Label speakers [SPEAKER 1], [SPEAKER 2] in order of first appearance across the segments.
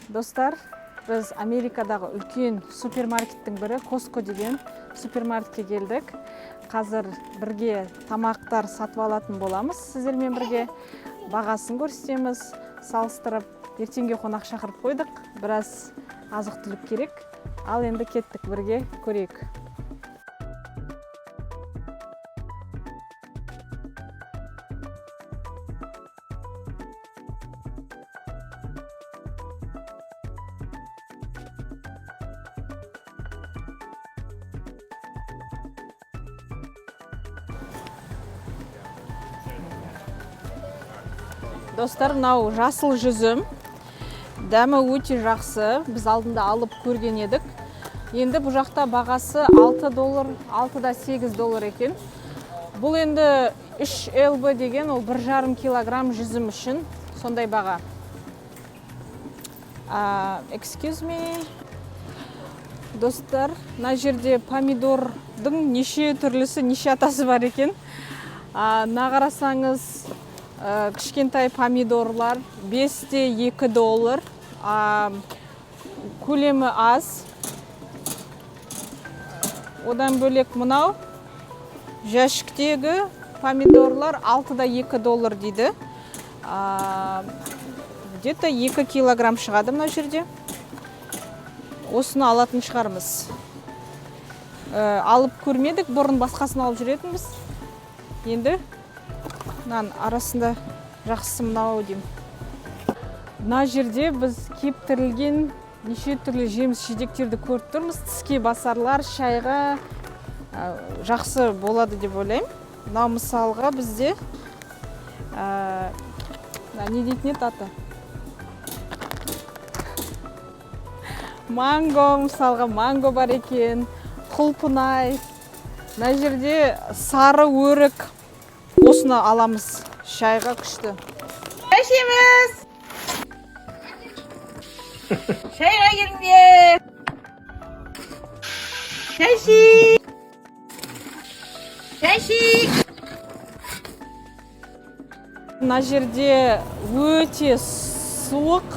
[SPEAKER 1] Достар, біз Америкадағы үлкен супермаркеттің бірі Costco деген супермаркетке келдік. Қазір бірге тамақтар сатып алатын боламыз сіздермен бірге. Бағасын көрсетеміз, салыстырып. Ертеңге қонақ шақырып қойдық, біраз азық түлік керек. Ал енді кеттік, бірге көрейік. Достар, мынау жасыл жүзім, дәмі өте жақсы, біз алдында алып көрген едік. Енді бұл жақта бағасы 6 доллар, 6,8 доллар екен. Бұл енді 3 LB деген, ол 1,5 килограмм жүзім үшін сондай баға. Excuse me. Достар, мына жерде помидордың неше түрлісі, неше атасы бар екен. Мына қарасаңыз, кішкентай помидорлар 5,2 доллар. Көлемі аз. Одан бөлек мынау жәшіктегі помидорлар 6,2 доллар дейді. Где-то 2 килограмм шығады мына жерде. Осыны алатын шығармыз. Алып көрмедік, бұрын басқасын алып жүретінбіз. Енді мынаның арасында жақсысы мынау деймін. Мына жерде біз кептірілген неше түрлі жеміс жидектерді көріп тұрмыз. Тіске басарлар, шайға жақсы болады деп ойлаймын. Мынау мысалға бізде, мына не дейтін еді аты? Манго, мысалға манго бар екен, құлпынай. Мына жерде сары өрік, осыны аламыз, шайға күшті.
[SPEAKER 2] Шай ішеміз. Шайға келіңдер. Шай ішейік. Шай ішейік.
[SPEAKER 1] Мына жерде өте суық,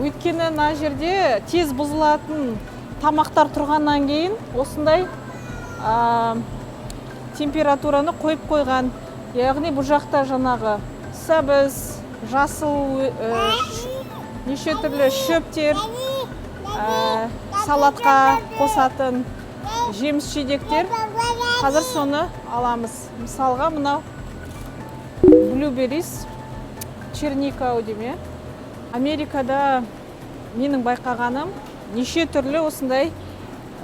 [SPEAKER 1] өйткені мына жерде тез бұзылатын тамақтар тұрғаннан кейін осындай температураны қойып қойған. Яғни бұл жақта жаңағы сәбіз, жасыл, неше түрлі шөптер, салатқа қосатын жеміс жидектер. Қазір соны аламыз. Мысалға мынау blueberries, черника деймін, иә. Америкада менің байқағаным, неше түрлі осындай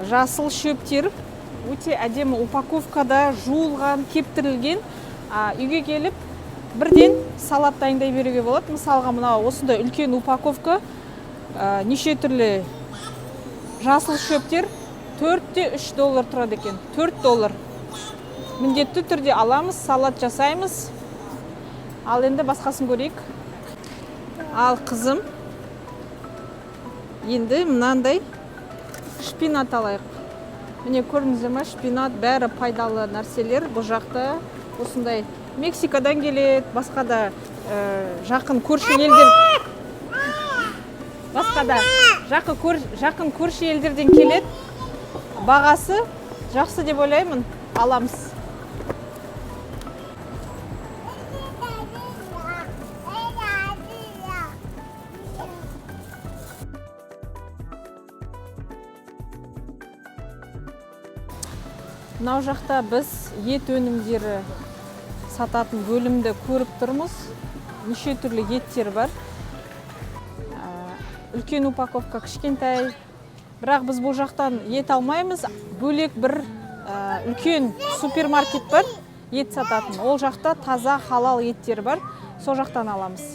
[SPEAKER 1] жасыл шөптер өте әдемі упаковкада жуылған, кептірілген. Үйге келіп бірден салат дайындай беруге болады. Мысалға мынау осындай үлкен упаковка, неше түрлі жасыл шөптер 4,3 доллар тұрады екен. 4 доллар. Міндетті түрде аламыз, салат жасаймыз. Ал енді басқасын көрейік. Ал қызым, енді мынандай шпинат алайық. Міне, көрдіңіздер ма, шпинат, бәрі пайдалы нәрселер. Бұл жақта осындай Мексикадан келеді, басқа да, жақын көрші елдер, басқа да жақын көрші елдерден келеді. Бағасы жақсы деп ойлаймын, аламыз. Мынау жақта біз ет өнімдері сататын бөлімді көріп тұрмыз. Неше түрлі еттер бар. Үлкен упаковка, кішкентай. Бірақ біз бұл жақтан ет алмаймыз. Бөлек бір, үлкен супермаркет бар, ет сататын. Ол жақта таза халал еттер бар. Сол жақтан аламыз.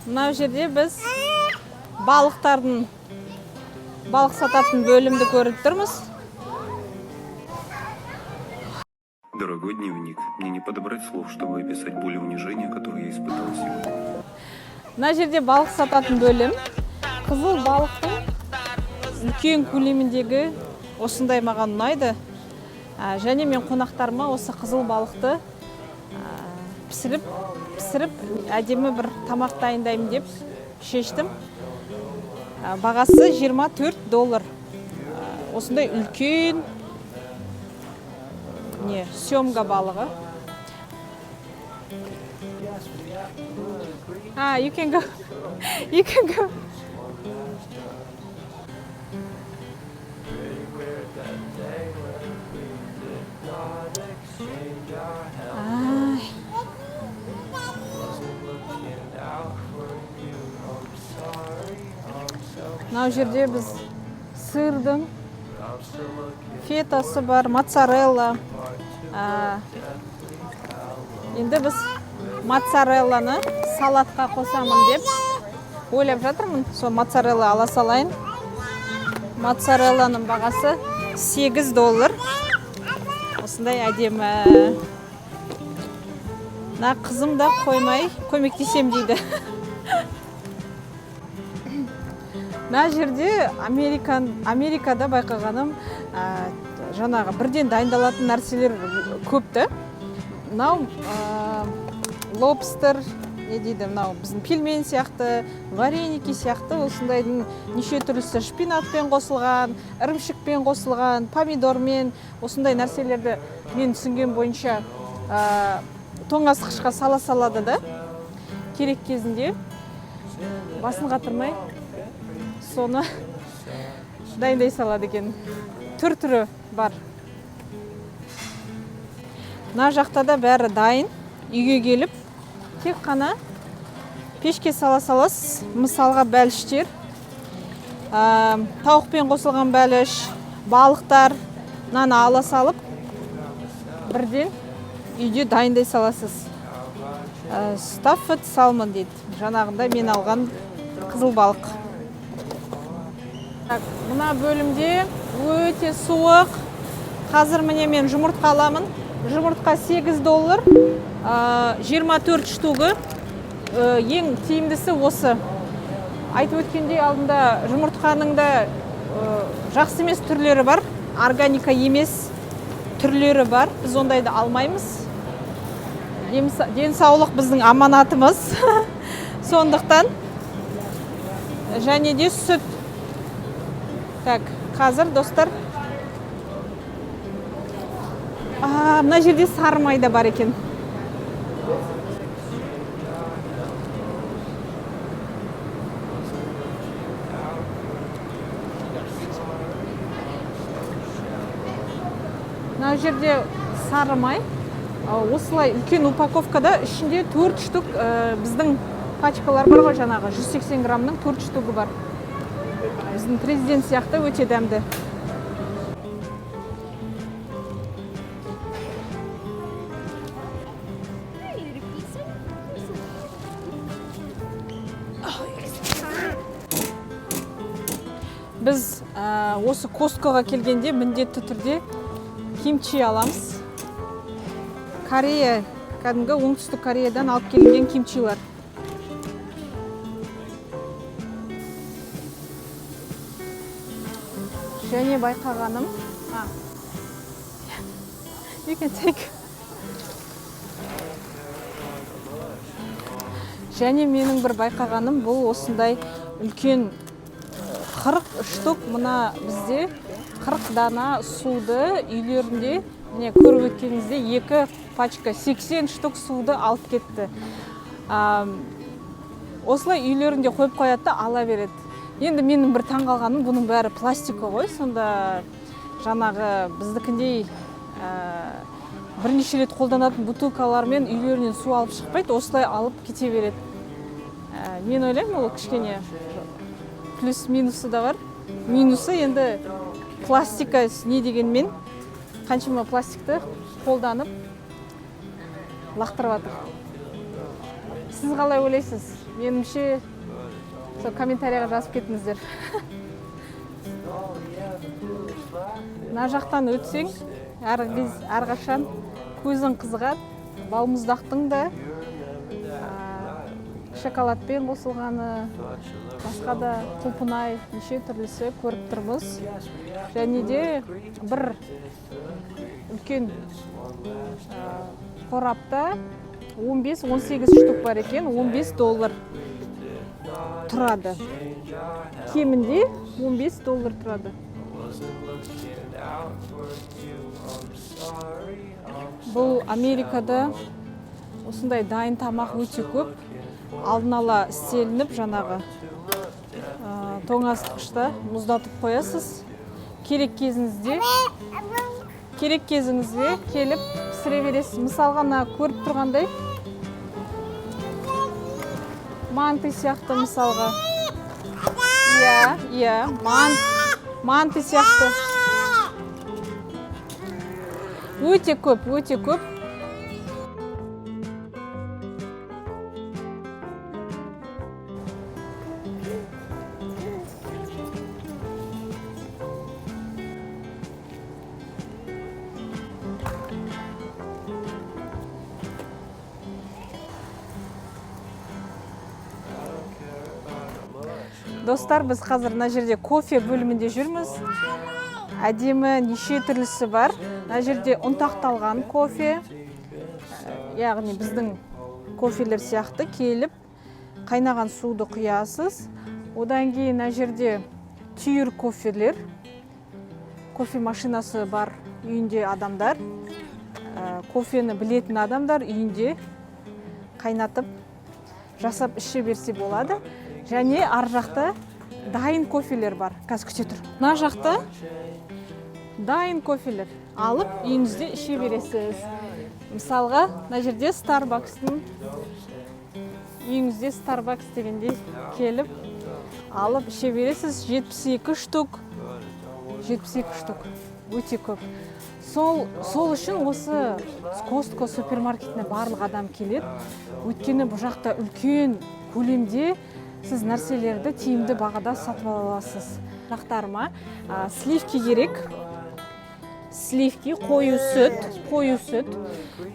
[SPEAKER 1] Мынау жерде біз балық сататын бөлімді көріп тұрмыз.
[SPEAKER 3] Дорогой дневник, мне не подобрать слов, чтобы описать боль и унижение, которое я испытал сегодня.
[SPEAKER 1] Мына жерде балық сататын бөлім. Қызыл балықтың үлкен көлеміндегі осындай маған ұнайды. Және мен қонақтарыма осы қызыл балықты, пісіріп Пісіріп, әдемі бір тамақ дайындаймын деп шештім. Бағасы 24 доллар. Осындай үлкен не, семга балығы. А, you can go. You can go. Ай. Мынау жерде біз сырдың фетасы бар, моцарелла. Енді біз моцарелланы салатқа қосамын деп ойлап жатырмын. Сол моцарелла ала салайын. Моцарелланың бағасы 8 доллар. Осындай әдемі. Мына қызым да қоймай көмектесем дейді. Мына жерде Америкада байқағаным, жаңағы бірден дайындалатын нәрселер көп та. Мынау лобстер, не дейді, мынау біздің пельмень сияқты, вареники сияқты, осындайдың неше түрлісі шпинатпен қосылған, ірімшікпен қосылған, помидормен, осындай нәрселерді мен түсінген бойынша тоңазытқышқа сала салады да, керек кезінде басын қатырмай соны дайындай салады екен. Түр түрі бар. Мына жақта да бәрі дайын. Үйге келіп тек қана пешке сала саласыз. Мысалға бәліштер, тауықпен қосылған бәліш, балықтар, мынаны ала салып бірден үйде дайындай саласыз. Stuffed salmon дейді. Жаңағында мен алған қызыл балық. Так, мына бөлімде өте суық. Қазір міне мен жұмыртқа аламын. Жұмыртқа 8 доллар, 24 штугы. Ең тиімдісі осы. Айтып өткендей, алдында жұмыртқаның да жақсы емес түрлері бар, органика емес түрлері бар. Біз ондайды алмаймыз. Денсаулық біздің аманатымыз. Сондықтан және де сүт. Так, қазір, достар. Мына жерде сары май да бар екен. Мына жерде сары май. Осылай үлкен упаковкада ішінде 4 штук, біздің пачкалар бар ғой жаңағы, 180 граммның 4 штугы бар. Біздің Президент сияқты өте дәмді. Біз осы Косткоға келгенде міндетті түрде кимчи аламыз. Корея, кәдімгі Оңтүстік Кореядан алып келінген кимчилар. Және байқағаным, you can take. Және менің бір байқағаным, бұл осындай үлкен 40 штук, мына бізде 40 дана суды үйлерінде, міне көріп өткеніңізде 2 пачка 80 штук суды алып кетті. Осылай үйлерінде қойып қояды да ала береді. Енді менің бір таңғалғаным, бұның бәрі пластика ғой, сонда жаңағы біздікіндей, бірнеше рет қолданатын бутылкалармен үйлерінен су алып шықпайды, осылай алып кете береді. Мен ойлаймын, ол кішкене плюс минусы да бар. Минусы енді пластика не дегенмен қаншама пластикті қолданып лақтырып жатыр. Сіз қалай ойлайсыз? Меніңше, сол комментарияға жазып кетіңіздер. Мына жақтан өтсең, әрқашан көзің қызығады. Балмұздақтың да, шоколадпен қосылғаны, басқа да құлпынай неше түрлісі көріп тұрмыз. Және де бір үлкен, қорапта 15-18 штук бар екен, 15 доллар тұрады. Кемінде 15 доллар тұрады. Бұл Америкада осындай дайын тамақ өте көп. Алдын ала істелініп, жаңағы тоңазытқышта мұздатып қоясыз. Керек кезіңізде келіп пісіре бересіз. Мысалға, мына көріп тұрғандай манты сияқты мысалға. Иә, манты сияқты. Өте көп, өте көп. Достар, біз қазір мына жерде кофе бөлімінде жүрміз. Әдемі, неше түрлісі бар. Мына жерде ұнтақталған кофе, яғни біздің кофелер сияқты келіп қайнаған суды құясыз. Одан кейін мына жерде түйір кофелер, кофе машинасы бар үйінде адамдар, кофені білетін адамдар үйінде қайнатып, жасап іше берсе болады. Және ар жақта дайын кофелер бар. Қазір, күте тұр. Мына жақта дайын кофелер алып, үйіңізде іше бересіз. Мысалға, мына жерде Старбакстың, үйіңізде Старбакс дегендей келіп алып іше бересіз. 72 штук, 72 штук, өте көп. Сол үшін осы Костко супермаркетіне барлық адам келеді, өйткені бұл жақта үлкен көлемде сіз нәрселерді тиімді бағада сатып ала аласыз. Жақтарыма сливки керек, сливки, қою сүт, қою сүт.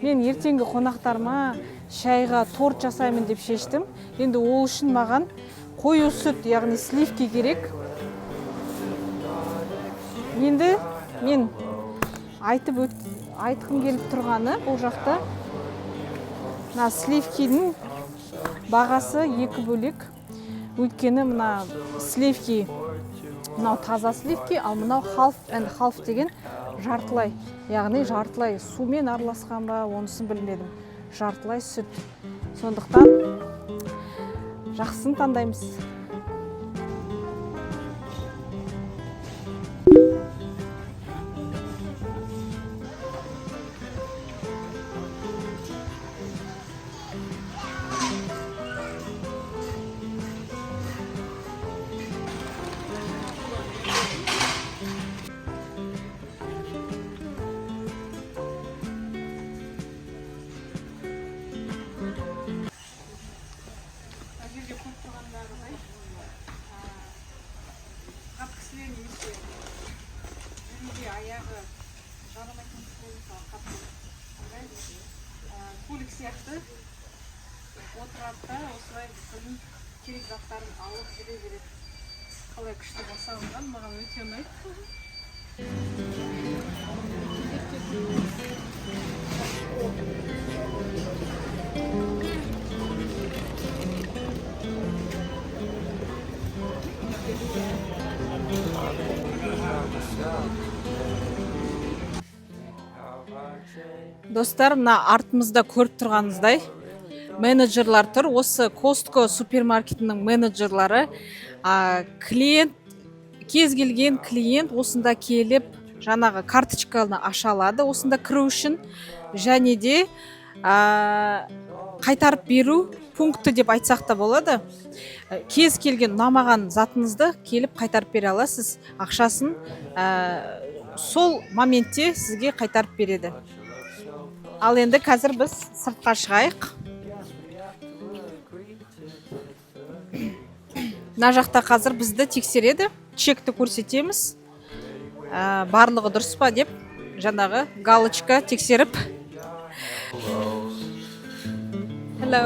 [SPEAKER 1] Мен ертеңгі қонақтарыма шайға торт жасаймын деп шештім. Енді ол үшін маған қою сүт, яғни сливки керек. Енді мен айтқым келіп тұрғаны, бұл жақта мына сливкидің бағасы екі бөлек, өйткені мына сливки, мынау таза сливки, ал мынау half and half деген жартылай, яғни жартылай сумен араласқан ба, онысын білмедім, жартылай сүт. Сондықтан жақсысын таңдаймыз. Мына жерде көріп тұрғандарыңыздай, қарт кісілер немесе жүруге аяғы жарамайтын кісілер, мысалы, қатты андай көлік сияқты отырады да, осылай бүкіл керек заттарын алып жүре береді. Қалай күшті жасалынған, маған өте ұнайды. Кезекте. Достар, мына артымызда көріп тұрғаныңыздай менеджерлар тұр. Осы Костко супермаркетінің менеджерлары. Клиент, кез келген клиент осында келіп, жаңағы карточканы аша алады осында кіру үшін және де қайтарып беру пункті деп айтсақ та болады. Кез келген ұнамаған затыңызды келіп қайтарып бере аласыз, ақшасын сол моментте сізге қайтарып береді. Ал енді қазір біз сыртқа шығайық. Мына жақта қазір бізді тексереді, чекті көрсетеміз, барлығы дұрыс па деп, жаңағы галочка тексеріп. Hello.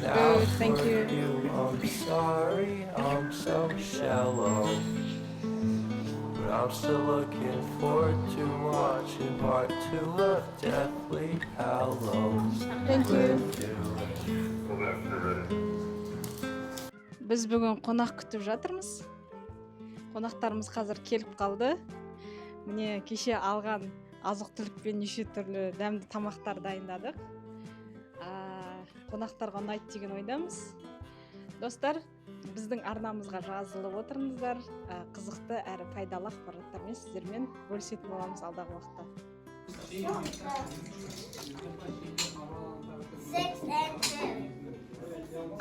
[SPEAKER 1] Good, thank you.
[SPEAKER 4] I'm sorry, I'm so shallow. But I'm still looking forward to watching part two of Deathly Hallows
[SPEAKER 1] Thank you.
[SPEAKER 4] with you.
[SPEAKER 1] Біз бүгін қонақ күтіп жатырмыз. Қонақтарымыз қазір келіп қалды. Міне, кеше алған азық түлікпен неше түрлі дәмді тамақтар дайындадық. Қонақтарға ұнайды деген ойдамыз. Достар, біздің арнамызға жазылып отырыңыздар. Қызықты әрі пайдалы ақпараттармен сіздермен бөлісетін боламыз алдағы уақытта.
[SPEAKER 5] 6 and 7.